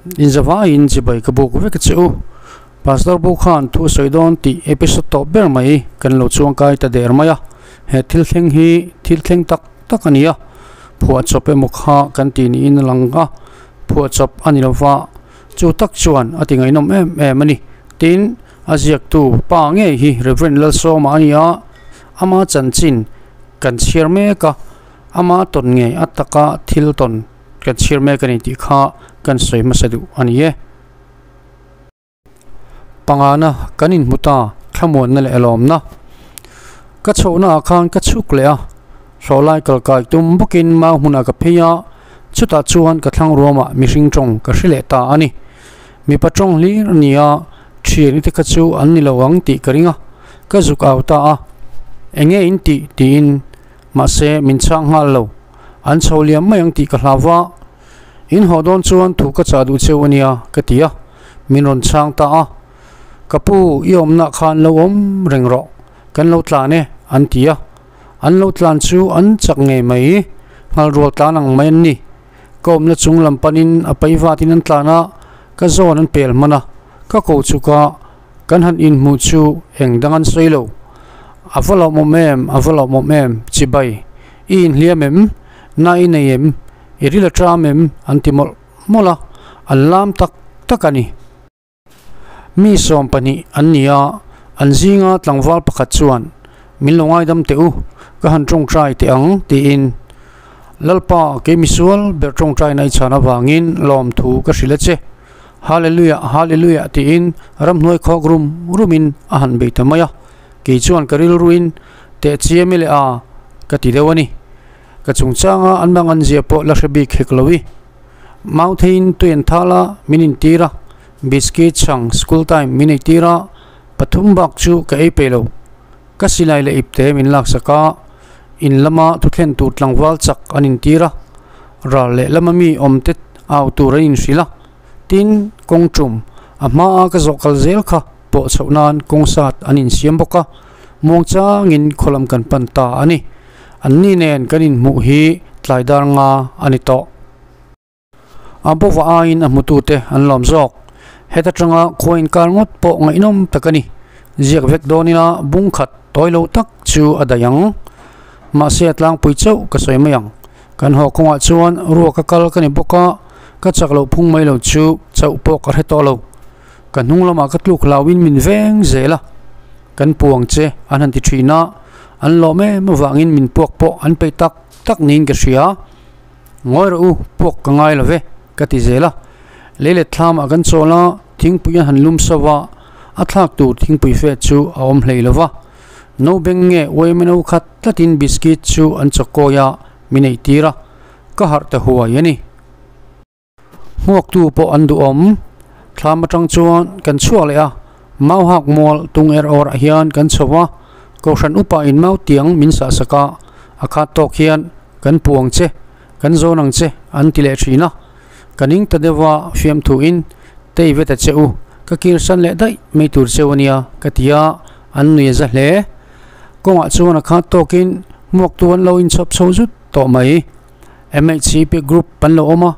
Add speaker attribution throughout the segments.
Speaker 1: Inzavaiin chibai ka buk vek che u. Pastor Bo khan thu a sawi dawn tih episode tawp ber mai kan lo chuangkai ta der mai a. He thil thleng hi thil thleng tak tak a ni a, phuahchawp emaw kha kan tih niin a lang a, phuahchawp a ni lova, chu tak chuan a ti ngaihnawm em em a ni. Tin, a ziaktu pa ngei hi Reverend Lalsawma a ni a, ama chanchin kan chhiar mek a, ama tawn ngei a taka thil tawn kan chhiar mek a ni tih kha kan sawi hmasa duh a ni e. Pangana kan inhmu ta thlamuanna leh lawmna. Ka chhohna ah khan ka chhuk leh a, hlawhlai kal kai tum bawkin mau hmunah ka phei a, chutah chuan ka thlang ruamah mihring tawng ka hre leh ta a ni. Mipa tawng hlir a ni a, thian te kha chu an ni lo ang tih ka ring a, ka zuk au ta a, Enge in tih? tiin mahse min chhang nghal lo, an chho liam mai ang tih ka hlau va. In haw dawn chuan thu ka chah duh cheu a nia ka ti a, min rawn chhang ta a. Ka pu, i awmnah khan lo awm reng rawh, kan lo tlan e, an ti a. An lo tlan chu an chak ngei mai, nghal rual tlan ang mai an ni. Ka awmna chung lam panin a pai vatin an tlan a, ka zawn an pel hman a, ka ko chuk a, kan han inhmuh chu eng dang an sawi lo. A va lawmawm em, a va lawmawm em, chibai, i inhliam em? Na i nei em? I ril a ṭam em? An ti mawlh mawlh a, an lam tak tak a ni. Mi 12 an ni a, an zinga tlangval pakhat chuan, Min lo ngaidam teh u, ka han ṭawngṭai teh ang, tiin Lalpa, kei misual ber ṭawngṭaina i chhan avangin lawmthu ka hrilh a che. Hallelujah, Hallelujah, tiin ramhnuai khawk rum rumin a han bei ta mai a. Kei chuan ka rilruin, Teh chiam i leh a, ka ti deuh a ni. Ka chungchanga an mangan zia pawh la hre bik hek lo i. Mautheiin tui an thal a, min intir a, biscuit chhang school time min eitir a, pathum bak chu ka ei peih lo. Ka silai leh ipte min laksak a, in lama thuthlen tur tlangval chak an intir a, ral leh lama mi awmte au tur an inhrilh a, tin, kawng tum a hmaa ka zawh kal zel kha pawh chhoh nan kawng sat an insiam bawk a, muangchangin khawlam kan pan ta a ni. An ni nen kan inhmuh hi tlai dar nga a ni tawh. A bova aiin a hmutute an lawm zawk. Heta tanga khua inkar ngawt pawh ngaihnawm tak a ni. Ziak vek dawn ila bung khat tawi lo tak chu a daih ang. Mahse a tlangpui chauh ka sawi mai ang. Kan haw kawngah chuan ruak a kal ka ni bawk a, ka chak loh phung mai lo chu chauh pawh ka hre tawh lo. Ka hnung lamah ka tluk hlauhin min veng zel a. Kan puang che an han ti thin a, an lawm em avangin min puak pawh an peih tak tak niin ka hria. Ngawi rawh u, puak ka ngai lo ve, ka ti zel a. Lei let thlamah kan chawl a, thingpui an han lum sauh a, a thlak tur thingpui fe chu a awm hlei lo va. No beng nge uaimeno khat tlatin biscuit chu an chawkawi a, min eitir a, ka harh ta huai a ni. Hmuaktu pawh an duhawm. Thlam atang chuan kan chhuak leh a, mau hak mual tung er awrah hian kan chho a, Kohhran upa in mau tiang min sah sak a, a khat tawk hian kan puang che, kan zawn ang che an ti leh thin a. Ka ning ta deuh a, fiamthu in tei ve ta che u, ka kirsan leh daih mai tur cheu a nia ka ti a, an nui a za hle. Kawngah chuan a khat tawkin hmuaktu an lo inchhawp chho zut tawh mai. MHCP group an lo awm a,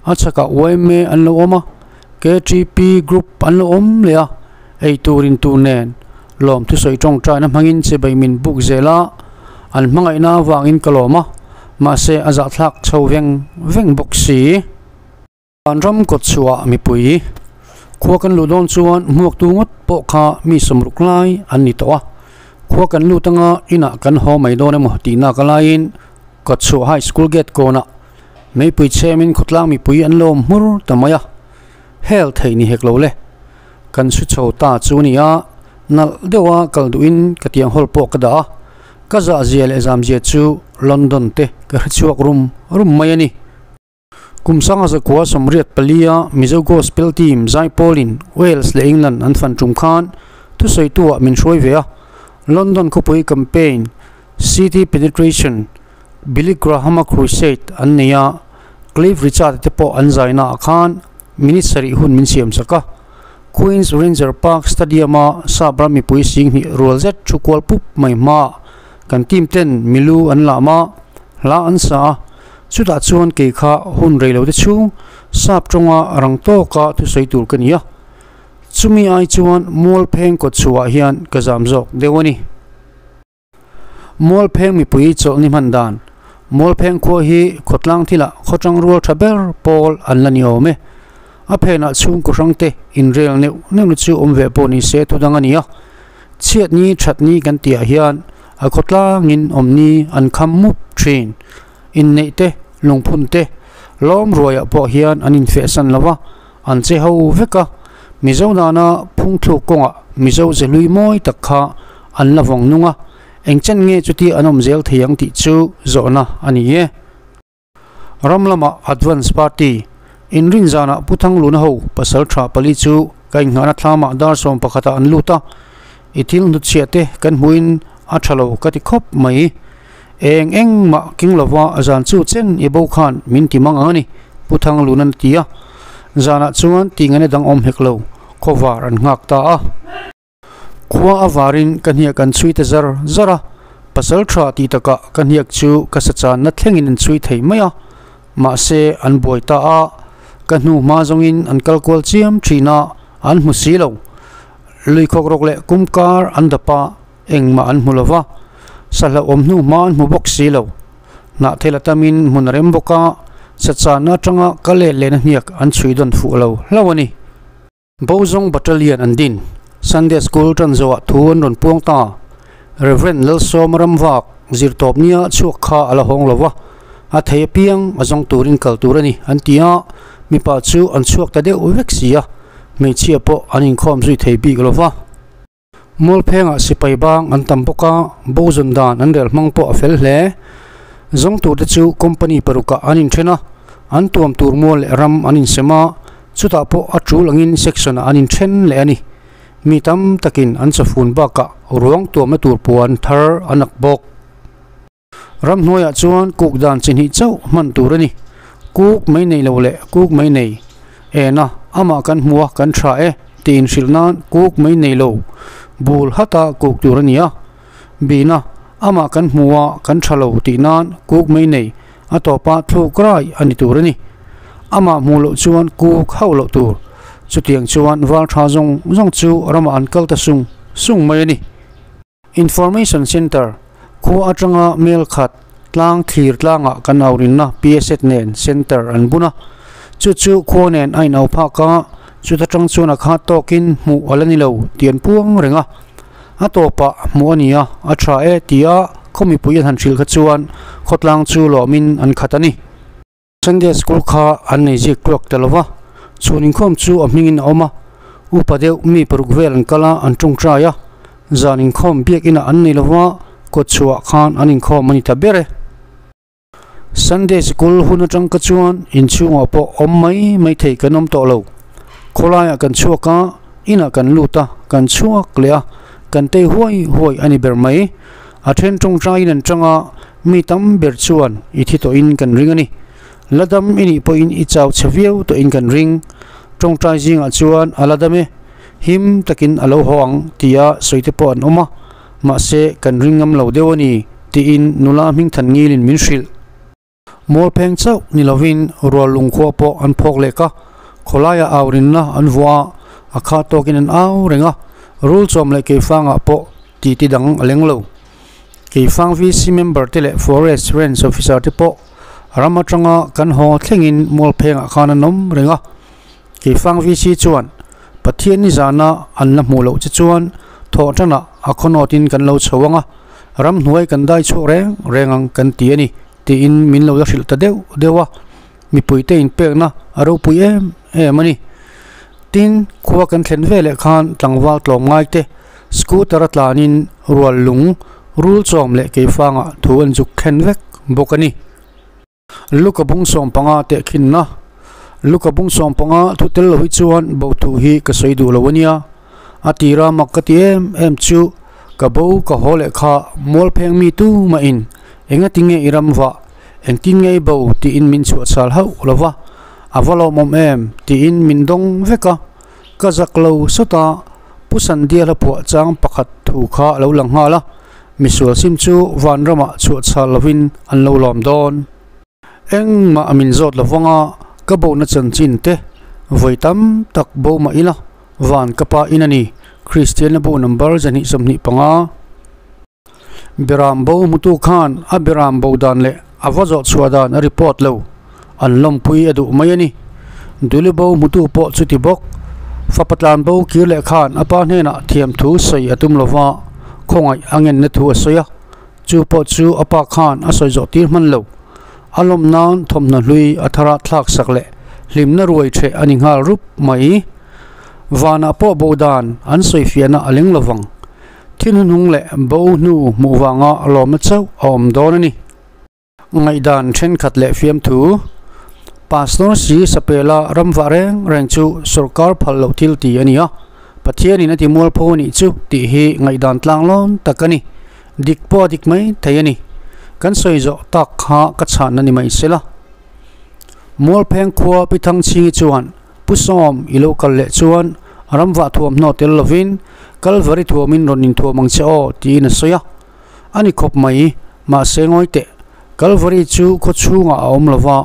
Speaker 1: a chhakah yma an lo awm a, KTP group an lo awm leh a, eitur in tur nen lawm thusawi tawngtaina hmangin chibai min buk zel a, an hmangaihna avangin ka lawm a, mahse a zahthlak chho veng veng bawk si. Vanram kawt chhuah mipui khua kan luh dawn chuan hmuaktu ngawt pawh kha mi 60 lai an ni tawh a, khua kan lut anga inah kan haw mai dawn emaw tihna ka laiin kawt chhuah high school gate kawnah meipui chhemin khawtlang mipui an lo awm hmur ta mai a, hel theih ni hek lo le. Kan su chho ta chu a ni a, nalh deuha kal duhin ka tiang hawl pawh ka dah a, ka zahzia leh zamzia chu London te ka hre chhuak rum rum mai a ni. Kum 1984 a Mizo Gospel Team Zaipawlin Wales leh England an fan tum khan thusawitu-ah min hruai ve a, London khawpui campaign City Penetration, Billy Graham-a Crusade an nei a, Cliff Richard te pawh an zaina ah khan minute sarih hun min siam chak a. Queen's Ranger Park Stadium-a sap ram mipui 2000 rual zet thu kual pup mai hmaah kan team ten milu an lam a, hla an sa a. Chutah chuan kei kha hun rei lo te chhung Sap tawnga rang tawka thusawi tur ka ni a, chumi ai chuan Mualpheng kawtchhuah hian ka zam zawk deuh a ni. Mualpheng mipui chawlhni hman dan, Mualpheng khua hi khawtlang thilah khawchang rual tha ber pawl an la ni awm e. A phenah chhungkaw hrangte inrel neuh neuhna chu awm ve pawh ni se thudang a ni a. Chhiatni thatni kan tihah hian a khawtlangin awmni an kham mup thin. Inneih te, lungphun te, lawm ruaiah pawh hian an infehsan lo va, an che ho vek a. Mizo nana phungthluk kawngah Mizo ze hlui mawi tak kha an la vawng nung a, engchen nge chuti an awm zel thei ang tih chu zawhna a ni e. Ram lama Advance Party inrin zanah Pu Thangluna ho pasal tha pali chu ka inngahna thlamah dar sawm pakhatah an lut a, i thil hnutchhiah te kan hmuhin a tha lo ka ti khawp mai. Eng eng mah king lova zan chu chen i bo khan min ti mang ang a ni, Pu Thangluna'n a ti a. Zanah chuan tihngana dang awm hek lo, khawvar an nghak ta a. Khua a varin ka hniak an chhui ta zar zar a, pasal tha tih takah ka hniak chu ka sachanna thlengin an chhui thei mai a, mahse an buai ta a, ka hnu hma zawngin an kal kual chiam thin a, an hmu si lo. Lui khawk rawk leh kum kar an dap a, engmah an hmu lo va, sahlauhawm hnu hma an hmu bawk si lo. Hnahthel a tamin hmun a rem bawk a, sachanna atanga ka let lehna hniak an chhui dawn fuh lo hlauh a ni. Bozawng Battalion an din. Sunday School tan zawhah thu an rawn puang ta. Rev. Lalsawma ramvak zirtawp nia chhuak kha a la hawng lo va, a thei apiang a zawng turin kal tur a ni an ti a, mipa chu an chhuak ta deuh vek si a, hmeichhia pawh an inkhawm zui thei bik lo va. Mualphengah sipai bang an tam bawk a, bozawn dan an rel hmang pawh a fel hle. Zawng turte chu company parukah an inthen a, an tuam tur mual leh ram an insem a, chutah pawh a tul angin section-ah an inthen leh a ni. Mi tam takin an chawfun bakah ruang tuamna tur puan thar an ak bawk. Ramhnuaiah chuan kuk dan chi hnih chauh hman tur a ni. Kuk mai nei lo leh kuk mai nei en a, amah kan hmu a, kan tha e tih inhrilh nan kuk mai nei lo bul hata kuk tur a ni a. Bina, amah kan hmu a, kan tha lo tih nan kuk mai nei a tawpa thluk rai a ni tur a ni. Amah hmuh loh chuan kuk hauh loh tur. Chutiang chuan val tha zawng zawng chu ramah an kal ta sung sung mai a ni. Information Centre, khua atanga mel khat tlang thlir tlangah kan aurinna PSET nen Centre an bun a, chu chu khua nen a inau phak a, chuta tang chuan a khat tawkin hmuh a la ni lo tih an puang reng a, a tawpah hmuh a ni a, a tha e tia khaw mipui an han hrilh kha chuan khawtlang chu lawmin an khat a ni. Sunday School kha an nei zik tluak ta lova, chhun inkhawm chu a hmingin a awm a, upa deuh mi paruk vel an kal a, an tawngtai a, zan inkhawm biak inah an nei lova, kawtchhuah khan an inkhawm a ni ta ber e. Sunday School hun atang ka chuan inchhungah pawh awm mai mai thei kan awm tawh lo, khawlaiah kan chhuak a, inah kan lut a, kan chhuak leh a, kan tei huai huai a ni ber mai. A then tawngtaiin an tang a, mi tam ber chuan i thi tawhin kan ring a ni. La dam i nih pawhin i chau chhe viau tawhin kan ring. Tawngtai zingah chuan a la dam e, him takin a lo haw ang tia sawi te pawh an awm a, mahse kan ring ngam lo deuh a ni tiin nula hmingthan ngilin min hrilh. Mualpheng chauh ni lovin rual lungkhua pawh an phawk leh ka, khawlaiah au rinna an vuah a, a kha tawkin an au reng a, rul chawm leh keifangah pawh titi dang a leng lo. Keifang VC member te leh Forest Range Officer te pawh ram atanga kan haw thlengin Mualphengah khan an awm reng a. Keifang VC chuan Pathian ni zana an la hmuh loh che chuan thawhtanah a khawnawtin kan lo chho ang a, ramhnuai kan dai chhuak reng reng ang kan ti a ni. Tiin min lo la hrilh ta deuh deuh a, mipuite inpekna a ropui em em a ni. Tin, khua kan thlen veleh khan tlangval tlawm ngaite scooter a tlanin rual lung, rul chawm leh keifangah thu an zuk thlen vek bawk a ni. Luka bung 15 tehkhinna Luka bung 15 thu tel lo hi chuan bo thu hi ka sawi duh lo a nia. A tira mak ka ti em em chu ka bo ka haw leh kha mualpheng mi tu mahin Engati nge i ram vah? Engtin nge i bo? tiin min chhuahchhal hauh lo va, A va lawmawm em? tiin min dawng vek a. Ka zak lo sawt a, Pu Sandiala phuah chang pakhat thu kha a lo lang nghal a, Misual sim chu vanramah chhuahchhal lovin an lo lawm dawn. Engmah min zawt lo vang a. Ka bona chanchin te vawi tam tak bo mah ila van ka pa in a ni, Kristianna bu number 225. Beram bo hmutu khan a beram bo dan leh a va zawh chhuah dan a report lo, an lawmpui a duh mai a ni. Duli bo hmutu pawh chuti bawk. Fapa tlan bo kir leh khan a pa hnenah thiamthu sawi a tum lova, khawngaih a ngenna thu a sawi a. Chu pawh chu a pa khan a sawi zawh tir hman lo. A lawm nan thawmhnaw hlui a thara thlak sak leh hlimna ruai ṭheh a ni nghal rup mai. Vanah pawh bo dan an sawi fiahna a leng lovang. Thil hnuhnung leh bo hnu hmuh vanga lawmna chauh a awm dawn a ni. Ngaihdan thenkhat leh fiamthu Pastor si Sapela ramvah reng reng chu sorkar phal loh thil ti a ni a, Pathianin a ti mualpho a nih chu tih hi ngaihdan tlanglawn tak a ni. Dik pawh a dik mai thei a ni. Kan sawi zawh tak kha ka chhanna ni mai sela. Mualpheng khua Pi Thangchhingi chuan Pu Sawm i lo kal leh chuan ramvah thuamhnaw tel lovin Kalvari thuamin rawn inthuam ang che aw tiin a sawi a. A ni khawp mai, mahse ngawi teh, Kalvari chu khaw chhungah a awm lova,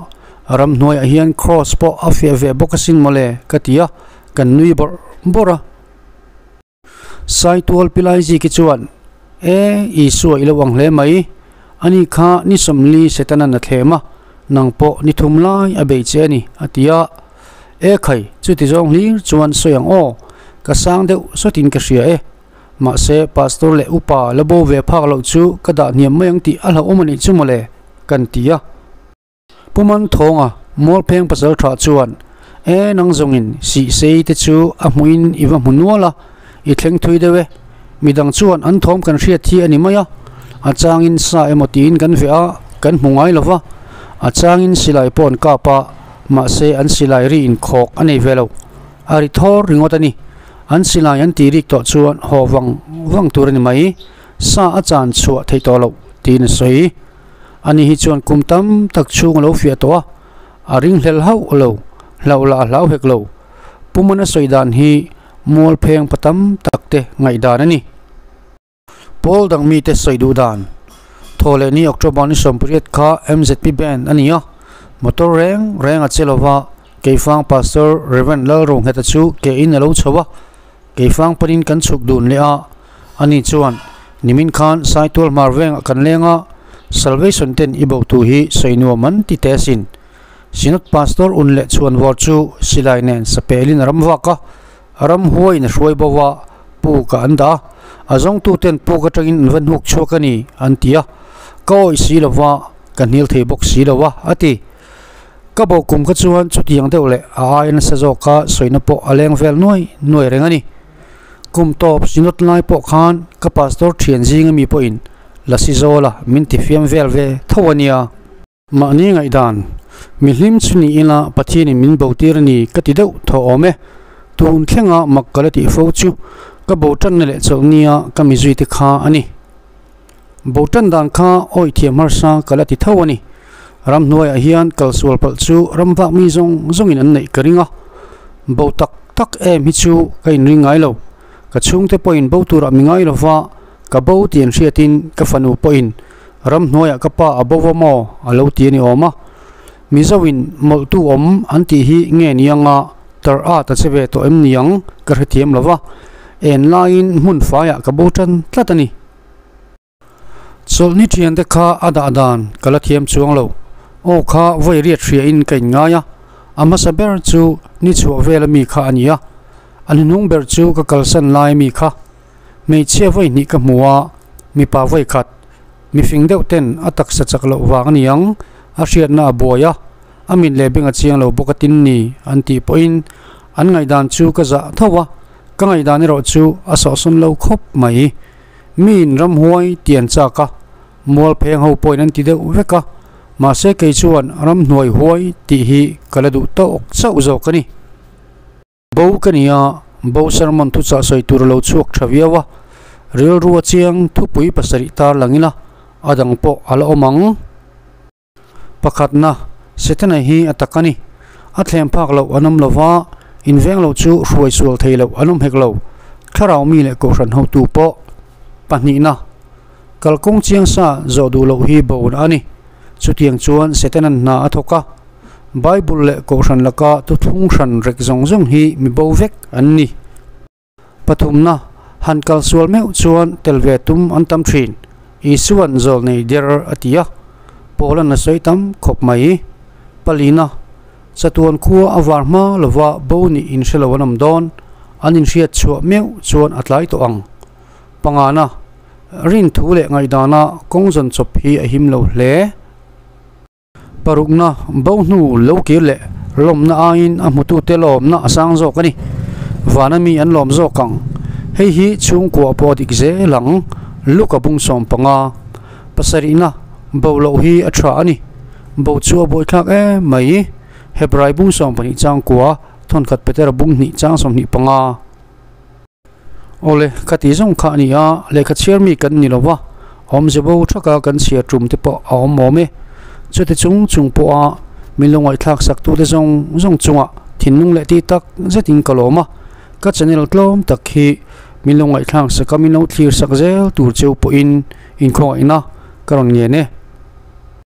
Speaker 1: ramhnuaiah hian Kraws pawh a fiah ve bawk asin mawle ka ti a, kan nui bawrh bawrh a. Saitual Pilai Ziki chuan, E, Isua i lo ang hle mai, ani kha ni 40 Setanan a thlem a, nang pawh ni thum lai a bei che a ni, a ti a. E khai, chuti zawng hlir chuan sawi ang aw, ka sang deuh sawtin ka hria e. Mahse, Pastor leh Upa la bo ve phak loh chu ka dah hniam mai ang tih a hlauhawm a nih chu mawle, kan ti a. Pu Manthawnga, Mualpheng pasal tha chuan, E, nang zawngin sih sei te chu a hmuhin i va hmu nual a, i thleng thui deuh e. Midang chuan an thawm kan hriat hi a ni mai a, a changin sa emaw tiin kan veh a, kan hmu ngai lo va, a changin silai pawh an kap a, mahse an silai ri inkhawk a nei ve lo, a ri thawr ringawt a ni. An silai an tih rik tawh chuan haw vang vang tur a ni mai, sa a chan chhuah theih tawh loh tiin a sawi. Ani hi chuan kum tam tak chhung a lo fiah tawh a, a ringhlel hauh lo, hlauh lah a hlau hek lo. Pumana sawi dan hi mualpheng pa tam tak te ngaihdan a ni. Pawl dang mite sawi duh dan. Thaw leh ni October ni 18 kha MZP Band a ni a, motor reng reng a che lova, Keifang Pastor Rev Lalrongheta chu ke in a lo chho a, Keifang panin kan chhuk dun leh a, ani chuan nimin khan Saitual hmar vengah kan leng a, Salvation ten i bo tu hi sawi nuam an ti teh asin. Synod Pastor un leh chhuan vawr chu silai nen sapelin a ram vak a, Ramhuaiin a hruai bo a, puk ah an dah a, a zawngtuten puk atangin an va hnuk chhuak a ni, an ti a. Ka awih si lo va, ka hnial thei bawk si lo a, a ti. Ka bo kum kha chuan chutiang deuh leh a aia nasa zawka sawina pawh a leng vel nuai nuai reng a ni. Kum tawp synod lai pawh khan ka pastor thian zinga mi pawhin Lasi Zawla min tifiam vel ve tho a nia. Mahni ngaihdan, Mi hlim chu ni ila Pathianin min bo tir a ni ka ti deuh thaw awm e. Tun thlenga mak ka la tih fo chu ka bo tanna leh chawlh nia ka mi zui te kha a ni. Bo tan dan kha awih thiam harsa ka la ti tho a ni. Ramhnuaiah hian kalsual palh chu ram vak mi zawng zawngin an neih ka ring a. Bo tak tak em hi chu ka inring ngai lo. Ka chhungte pawhin bo turah mi ngai lova ka bo tih an hriatin ka fanu pawhin Ramhnuaiah ka pa a bo va maw? a lo ti a ni awm a. Mizoin mawlhtu awm an tih hi nge ni anga tar at a che ve tawh em ni ang ka hrethiam lo va, en laiin hmun faiah ka bo tan tlat a ni. Chawlhni thiante kha a dah dan ka la thiam chuang lo. Aw kha vawi riat hriain ka inngai a, a hmasa ber chu ni chhuah vela mi kha a ni a, a hnuhnung ber chu ka kalsan lai mi kha. Hmeichhia vawi hnih ka hmu a, mipa vawi khat. Mifing deuh ten a taksa chak loh vang a ni ang, a hriatna a buai a, a mit leh beng a chiang lo bawk a tin ni an tih pawhin an ngaihdan chu ka zah tho a, ka ngaihdan erawh chu a sawhsawn lo khawp mai. Miin ramhuai ti an chak a, mualpheng ho pawhin an ti deuh vek a, mahse kei chuan ramhnuai huai tih hi ka la duh tawk chauh zawk a ni. Bo ka ni a, bo sermon thuchah sawi tur a lo chhuak tha viau a, rilru a chiang thupui pasarih tar lang ila a dang pawh a la awm ang. Pakhatna, Setana hi a tak a ni. A thlem phak loh an awm lo va, inveng lo chu hruai sual thei loh an awm hek lo. Thlarau mi leh kohhran hotu pawh. Pahnihna, Kalkawng chiang sa zawh duh loh hi bona a ni. Chutiang chuan Setana'n hna a thawk a. Bible leh Kohhran laka thuthlung hran rek zawng zawng hi mi bo vek an ni. Pathumna, han kal sual meuh chuan tel ve tum an tam thin. Isua'n zawl nei der a ti a, Paula'n a sawi tam khawp mai. Palina, chatuan khua a var hma lova bo nih inhre lo an awm dawn, an inhriat chhuah meuh chuan a tlai tawh ang. Pangana, rin thu leh ngaihdana kawng zawn chawp hi a him lo hle. Parukna, bo hnu lo kir leh lawmna aiin a hmutute lawmna a sang zawk a ni. Vana mi an lawm zawk ang. Hei hi chhungkua pawh a dik zel ang. Luka bung 15. Pasarihna, bo loh hi a tha a ni. Bo chu a buaithlak em mai. Hebrai bung 12 chang kua, thawnkhat Petera bung hnih chang 25. Awle, ka tih zawng kha a ni a, lehkha chhiar mi kan ni lo va, awmze bo thaka kan chhiar tum te pawh a awm awm e. Chute chung chung pawha min lo ngaihthlak sak tute zawng zawng chungah thinlung leh tih tak zetin ka lawm a, ka channel tlawm tak hi min lo ngaihthlak sak a, min lo thlir sak zel tur cheu pawhin inkhawngaihna ka rawn ngen e.